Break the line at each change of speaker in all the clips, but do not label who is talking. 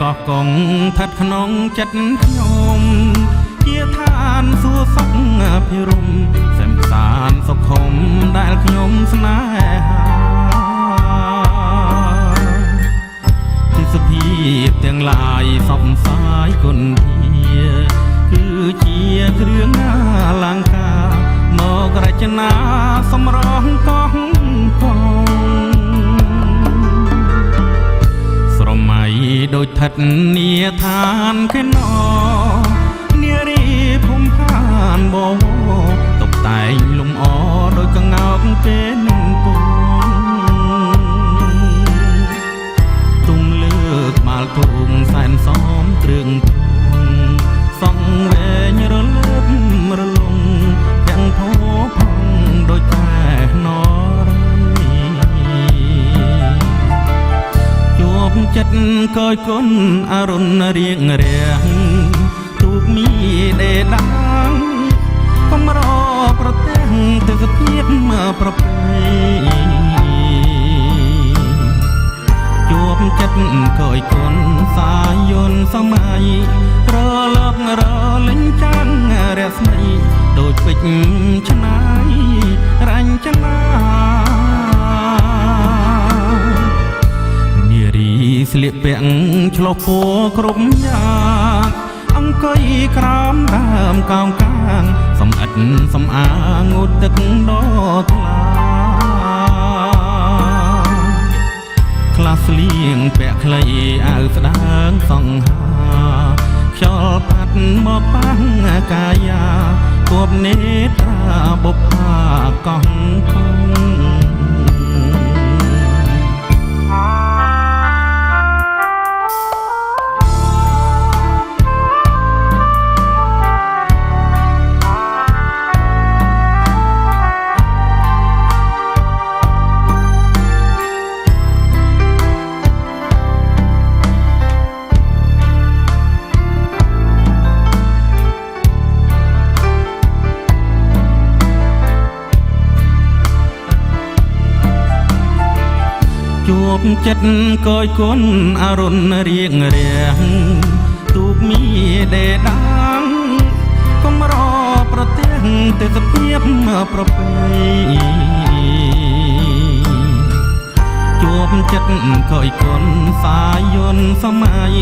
កោះកុងស្ថិតក្នុងចិត្តខ្ញុំជាឋានសួគ៌សុខភិរមសែមសានសុខុមដែលខ្ញុំស្នេហាទេសភាពទាំងឡាយសពសាយគុណធាគឺជាគ្រឿងអលង្ការមករចនាសម្រងកោះកុងស្រមៃដូចថិតនីឋានខេណនារីភូមិឋានបវរតុបតែងលំអដូចកងោកគេនឹងពងទុំលើកបាល់ទូងសែនសមគ្រឿងទ្រង់សងវែងរលើបរលងទាំងភោផង់ដូចតែណរី ជួបចិត្តកយគុណអរុណរៀងរាំងទូកមីដេដាងកំរប្រទេសទេសភាពប្រពៃជួបចិត្តកយគុណសាយន្តសម័យរលករលេងចាំងរស្មីដូចពេជ្រឆ្នៃរញ្ចនា នារីស្លៀកពាក់ឆ្លុះពណ៌គ្រប់យ៉ាងអង្គុយក្រោមដើមកោងកាងសំអិតសំអាងូតទឹកដ៏ថ្លាខ្លះស្លៀងពាក់ខ្លីអាវស្ដើងសង្ហាខ្យល់ផាត់មកប៉ះកាយាគួបនេត្រាបុប្ផាកោះកុង ជួបចិត្តកយគុណអរុណរៀងរាំងទូកមីដេដាងកំរប្រទេសទេសភាពប្រពៃជួបចិត្តកយគុណសាយន្តសម័យ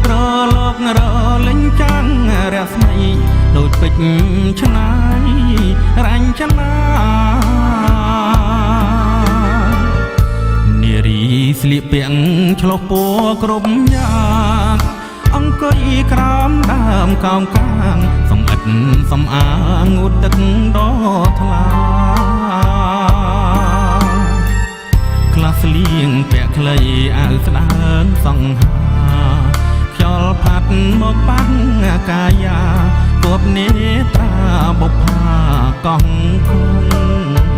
រលករលេងចាំងរស្មីដូចពេជ្រឆ្នៃរញ្ចនា នារីស្លៀកពាក់ឆ្លុះពណ៌គ្រប់យ៉ាងអង្គុយក្រោមដើមកោងកាងសំអិតសំអាងូតទឹកដ៏ថ្លាខ្លះស្លៀងពាក់ខ្លីអាវស្ដើងសង្ហាខ្យល់ផាត់មកប៉ះកាយាគួបនេត្រាបុប្ផាកោះកុង